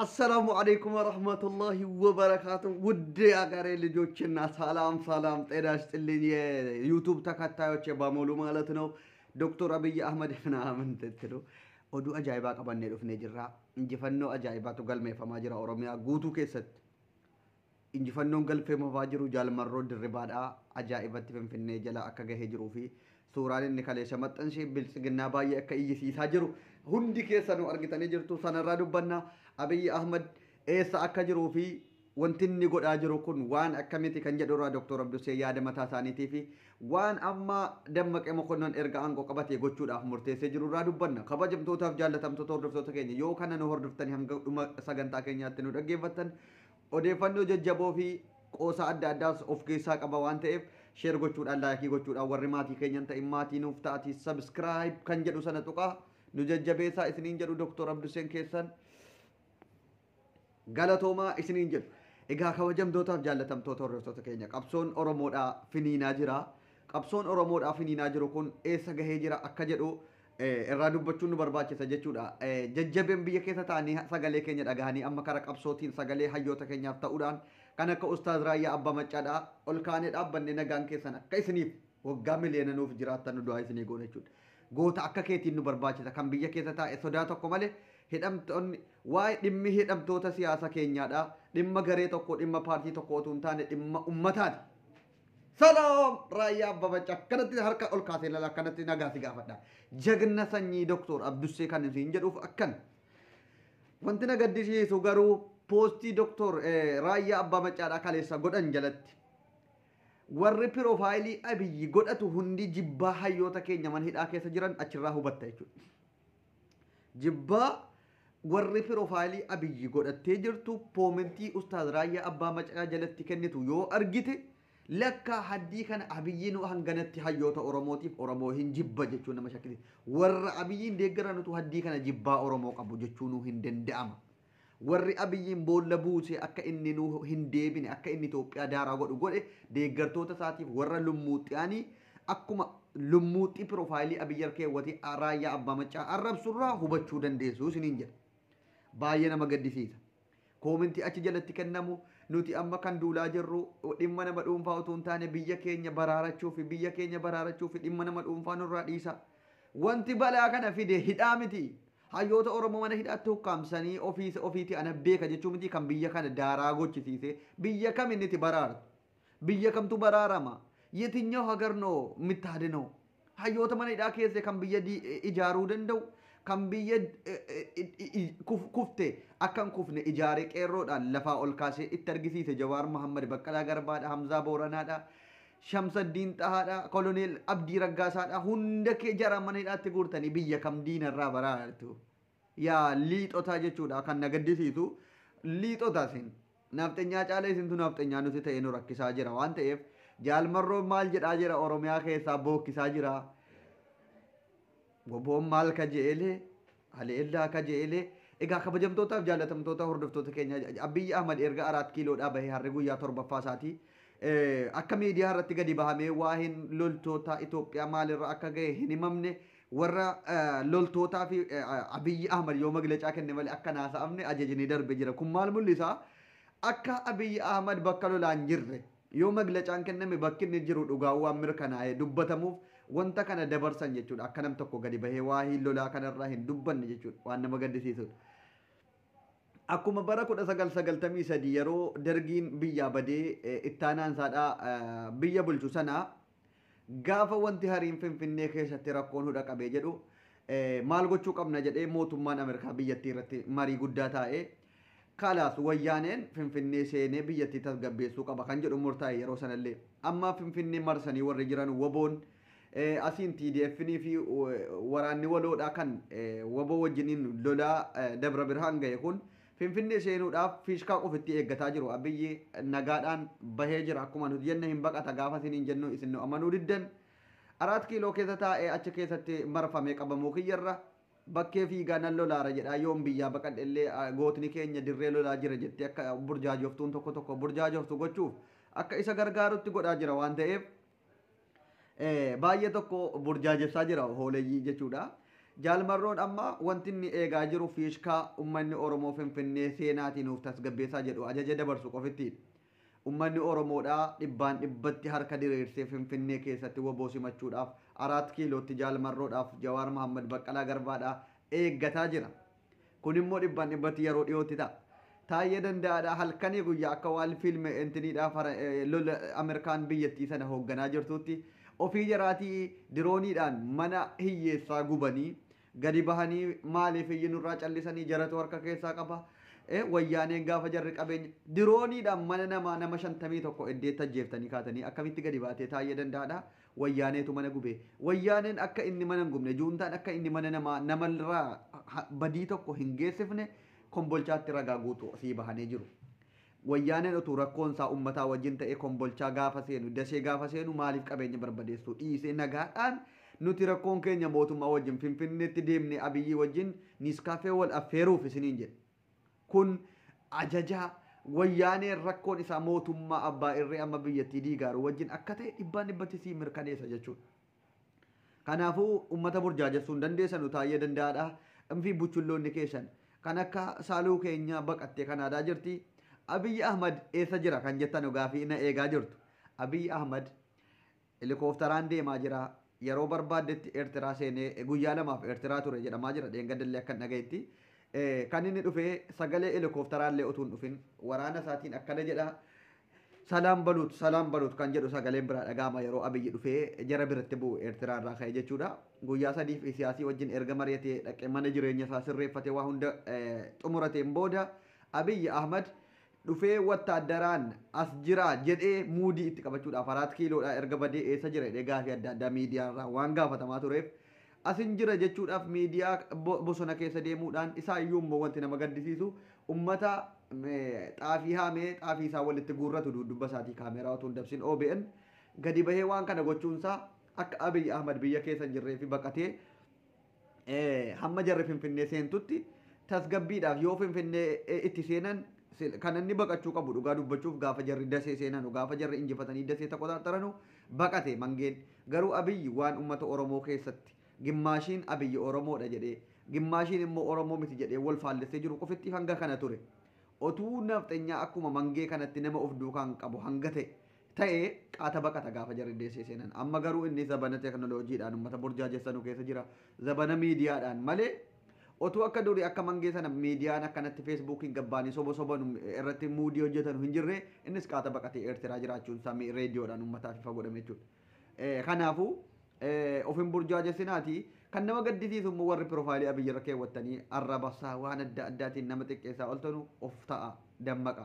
አሰላሙ አለይኩም ወረህመቱላሂ ወበረካቱ። ውድ የአገሬ ልጆችና ሰላም ሰላም፣ ጤና ይስጥልኝ የዩቱብ ተከታዮች በሙሉ ማለት ነው። ዶክተር አብይ አህመድ ምናምን ትትሉ oduu ajaa'ibaa qabannee dhufnee jirra. Injifannoo ajaa'ibaatu galmeeffamaa jira Oromiyaa guutuu keessatti. Injifannoon galmeeffamaa jiru Jaalmarroo Dirribaadhaa ajaa'ibatti Finfinnee jala akka gahee jiruu fi suuraan inni kaleessa maxxansee biltsiginnaa baay'ee akka iyyisiisaa jiru hundi keessanuu argitanii jirtu sanarraa dubbanna. Abiyyi Ahmad eessa akka jiruu fi wanti inni godhaa jiru kun waan akkamiti kan jedhu irraa Dr. Abdusee yaada mataa isaaniitii fi waan amma Dammaqee Mokonnon erga aangoo qabatee gochuudhaaf murteessee jiru irraa dubbanna. Kabajamtootaaf jaallatamtoota hordoftoota keenya yoo kana nu hordoftanii hanga dhuma sagantaa keenyaatti nu dhaggeeffattan odeeffannoo jajjaboo fi qoosaa adda addaas of keessaa qaba waan ta'eef sheer gochuudhaan laayikii gochuudhaan warri maatii keenyan ta'in maatii nuuf ta'atii sabskiraayib kan jedhu sana tuqaa nu jajjabeessaa isiniin jedhu Dr. Abduseen keessan galatoomaa isiniin jedhu. Egaa kabajamtootaaf jaallatamtoota hordoftoota keenya qabsoon Oromoodhaa finiinaa jira. Qabsoon Oromoodhaa finiinaa jiru kun eessa gahee jira akka jedhu irraa dubbachuun nu barbaachisa jechuudha. Jajjabeen biyya keessa taa'anii sagalee keenya dhagahanii amma kara qabsootiin sagalee hayyoota keenyaaf ta'uudhaan kan akka Ustaaz Raayyaa Abbaa Maccaadhaa ol kaanee dhaabbannee nagaan keessan akka isiniif waggaa miliyoona nuuf jiraattan nu du'aa isinii goona jechuudha. Goota akka keetiin nu barbaachisa kan biyya keessa taa'e sodaa tokko malee hidhamtoonni waa'ee dhimmi hidhamtoota siyaasa keenyaadha. Dhimma garee tokko dhimma paartii tokko otoo hin taane dhimma ummataati. Salaam Raayyaa Abbaa Maccaa akkanatti harka ol kaasee lala akkanatti nagaa si gaafadha. Jagna sanyii Doktor Abdussee kan isin jedhuuf akkan. Wanti na gaddisiisu garuu poostii Doktor Raayyaa Abbaa Maccaadhaa kaleessa godhan jalatti warri piroofaayilii Abiyyi godhatu hundi jibbaa hayyoota keenya mana hidhaa keessa jiran achirraa hubatta jechuudha. Jibbaa warri piroofaayilii Abiyyi godhattee jirtu poomentii Ustaaz Raayyaa Abbaa Maccaa jalatti kennitu yoo argite lakka haddii kana Abiyyiin hanganatti hayyoota Oromootiif Oromoo hin jibba jechuun nama shakkisiisa. Warra Abiyyiin deeggaranutu haddii kana jibbaa Oromoo qabu jechuun hin danda'ama. Warri Abiyyiin boolla buuse akka inni nu hin deebine akka inni Itoophiyaa daaraa godhu godhe deeggartoota isaatiif warra lummuuxxiyaanii akkuma lummuuxxii piroofaayilii Abiyyi harkeewwatee Raayyaa Abbaa Maccaa arrabsurraa hubachuu dandeessu isiniin jedha. Baay'ee nama gaddisiisa. Koomentii achi jalatti kennamu nuti amma kan duulaa jirru dhimma nama dhuunfaa otoo hin taane biyya keenya baraarachuu fi biyya keenya baraarachuu fi dhimma nama dhuunfaa nurraa dhiisa. Wanti balaa kana fide hidhaa miti. Hayyoota Oromoo mana hidhaatti hukkaamsanii ofiiti ana beeka jechuu miti kan biyya kana daaraa gochisiise biyya kam inni itti baraartu biyya kamtu baraarama የትኛው ሀገር ነው የምታድነው? Hayyoota mana hidhaa keessa kan biyya ijaaruu danda'u kan biyya kufte akka hin kufne ijaaree qeerroodhaan lafaa ol kaasee itti argisiise Jawaar Mohammad, Baqqalaa Garbaadha, Hamzaa Booranaadha, Shamsaddiin Xahaadha, Koloneel Abdii Raggaasaadha. Hunda kee jara mana hidhaatti guurtanii biyya kam diinarraa baraartu. Yaa liixotaa jechuudha kan na gaddisiisu liixotaa isin. Naafxenyaa caalee isintu naafxenyaa nuti ta'ee nu rakkisaa jira waan ta'eef Jaalmarroon maal jedhaa jira Oromiyaa keessaa bookkisaa jira. Goboon maal ka je'elee haleellaa ka je'elee egaa kabajamtootaaf jaallatamtoota hordoftoota keenya Abiyyi Ahmad erga 4 kiiloodhaa bahee harri guyyaa 7ffaa isaatii akka miidiyaa irratti gadi bahamee waa'een loltoota Itoophiyaa maalirra akka gahe hin himamne warra loltootaa fi Abiyyi Ahmad yoo maglacaa kenne malee akka naasa'amne ajajni darbe jira. Kun maal mul'isa? Akka Abiyyi Ahmad bakka lolaan jirre yoo maglacaan kenname bakki inni jiru dhugaa waan mirkanaa'e dubbatamuuf wanta kana dabarsan jechuudha. Akka nam tokko gadi bahee waa'ee lolaa kanarraa hin dubbanne jechuudha. Waan nama gaddisiisudha. Akkuma bara 1993 yeroo dargiin biyyaa badee ittaanaan isaadhaa biyya bulchu sana gaafa wanti hariin Finfinnee keessatti rakkoon hudha qabee jedhu maal gochuu qabna jedhee mootummaan Ameerikaa biyyattii irratti marii guddaa taa'ee kalaas wayyaaneen Finfinnee seenee biyyattii tasgabbeessuu qaba kan jedhu murtaa'e yeroo sanallee amma Finfinnee marsanii warri jiran waboon asiin TDF fi waraanni waloodhaa kan waboo wajjiniin lolaa Dabra Birhaan gahe kun Finfinnee seenuudhaaf fiishkaa ofitti eeggataa jiru. Abiyyi nagaadhaan bahee jira. Akkuma nuti jenne hin baqata gaafa isiniin jennu isin nu amanuu diddan. 4 kiiloo keessa taa'ee achi keessatti marfamee qabamuu kiyyarra bakkee fiigaa nan lolaara jedha. Yoom biyyaa baqadhe illee gootni keenya dirree lolaa jira jettee akka burjaajoftuun tokko tokko burjaajoftu gochuuf akka isa gargaarutti godhaa jira waan ta'eef baay'ee tokko burjaajessaa jira hooleyyii jechuudha. Jaalmarroon amma wanti inni eegaa jiru fiishkaa uummanni Oromoo Finfinnee seenaatiin nuuf tasgabbeessaa jedhu ajaja dabarsu qofittiin. Uummanni Oromoodhaa dhibbaan dhibbatti harka diriirsee Finfinnee keessatti woboo simachuudhaaf 4 kiilootti Jaalmarroodhaaf Jawaar Mohaammed Baqqalaa Garbaadhaa eeggataa jira. Kun immoo dhibbaan dhibbatti yeroo dhiyootti ta'a. Taayyee Danda'aadhaa halkanii guyyaa akka waan fiilme intiniidhaa lola Ameerikaan biyyattii sana hoogganaa jirtutti ofii jaraatii dirooniidhaan mana hiyyeessaa gubanii gadi bahanii maaliif iyyi nurraa callisanii jaratu harka keessaa qaba. Wayyaaneen gaafa jarri qabeenya dirooniidhaan mana namaa nama 51 eddeetti ajjeeftanii kaatanii akkamitti gadi baatee Taayyee Danda'aadhaa wayyaaneetu mana gube. Wayyaaneen akka inni mana hin gubne juuntaan akka inni mana namaa namarraa badii tokko hin geessifne Kombolchaatti ragaa guutuu asii bahanii jiru. Wayyaaneen utuu rakkoon isaa uummataa wajjin ta'ee Kombolchaa gaafa seenu Dasee gaafa seenu maaliif qabeenya barbadeessu dhiisee nagaadhaan nuti rakkoon keenya mootummaa wajjin Finfinneetti deemne Abiyyi wajjin Niiskaafee wal affeeruuf isiniin jedhe. Kun ajajaa wayyaaneen rakkoon isaa mootummaa abbaa irree amma biyyattii diigaaru wajjin akka ta'e dhibbaan dhibbatti sii mirkaneessa jechuudha. Kanaafuu uummata burjaajessuu hin dandeessanu Taayyee Danda'aadha. Fi buchulloonni keessan kan akka Saaluu keenya baqattee Kanaadaa jirti. Abiyyi Ahmad eessa jira kan jettan gaafii na eegaa jirtu. Abiyyi Ahmad helikoophteraan deemaa jira. Yeroo barbaaddetti Eertiraa seenee guyyaa lamaaf Eertiraa ture jedhamaa jira. Dheengadallee akkan dhagayetti. Kan inni dhufee sagalee helikoophteraallee utuu hin dhufin waraana isaatiin akkana jedha. Salaam baluut salaam baluut kan jedhu sagaleen biraa dhaga'ama yeroo Abiyyi dhufee jara biratti bu'u Eertiraa irraa ka'e jechuudha. Guyyaa sadiif Isiyaasii wajjin erga mari'atee dhaqee mana jireenya isaa sirreeffatee waa hunda xumurateen booda Abiyyi Ahmad dhufee wattaaddaraan as jira jedhee muudii itti qabachuudhaaf 4 kiiloodhaa erga badee eessa jira jedhee gaafii adda addaa miidiyaa irraa waan gaafatamaa tureef asin jira jechuudhaaf miidiyaa bosona keessa deemuudhaan isaa iyyuu immoo wanti nama gaddisiisu ummata xaafii haamee xaafii isaa walitti guurratu dudduba isaatii kaameeraa otoo hin dabsin OBN gadi bahee waan kana gochuunsaa akka Abiyyi Ahmad biyya keessa hin jirree fi baqatee hamma jarri Finfinnee seentutti tasgabbiidhaaf yoo Finfinnee itti seenan kan inni baqachuu qabu dhugaa dubbachuuf gaafa jarri Dasee seenanu gaafa jarri injifatanii Dasee taqotaxaranu baqate Mangeen. Garuu Abiyyi waan ummata Oromoo keessatti gimmaashiin Abiyyi Oromoodha jedhee gimmaashiin immoo Oromoo miti jedhee wal faallessee jiru qofitti hanga kana ture. Otuu nafxenyaa akkuma Mangee kanatti nama of duukaan qabu hanga ta'e qaata baqata gaafa jarri Dasee seenan. Amma garuu inni zabana teekinooloojiidhaan ummata burjaajessanu keessa jira. Zabana miidiyaadhaan malee otuu akka durii akka Mangee sana miidiyaan akkanatti feesbuukiin gabbaanii soba soban irratti muudii hojjetanu hin jirre innis qaata baqatee Eertiraa jiraachuun isaa reediyoodhaan uummataaf ifa godhame jechuudha. Kanaafuu of hin burjaajessinaati. Kan nama gaddisiisu immoo warri piroofaayilii Abiyyi irra keewwattanii arrabasaa waan adda addaatiin nama xiqqeessaa oltanu of ta'a dammaqa.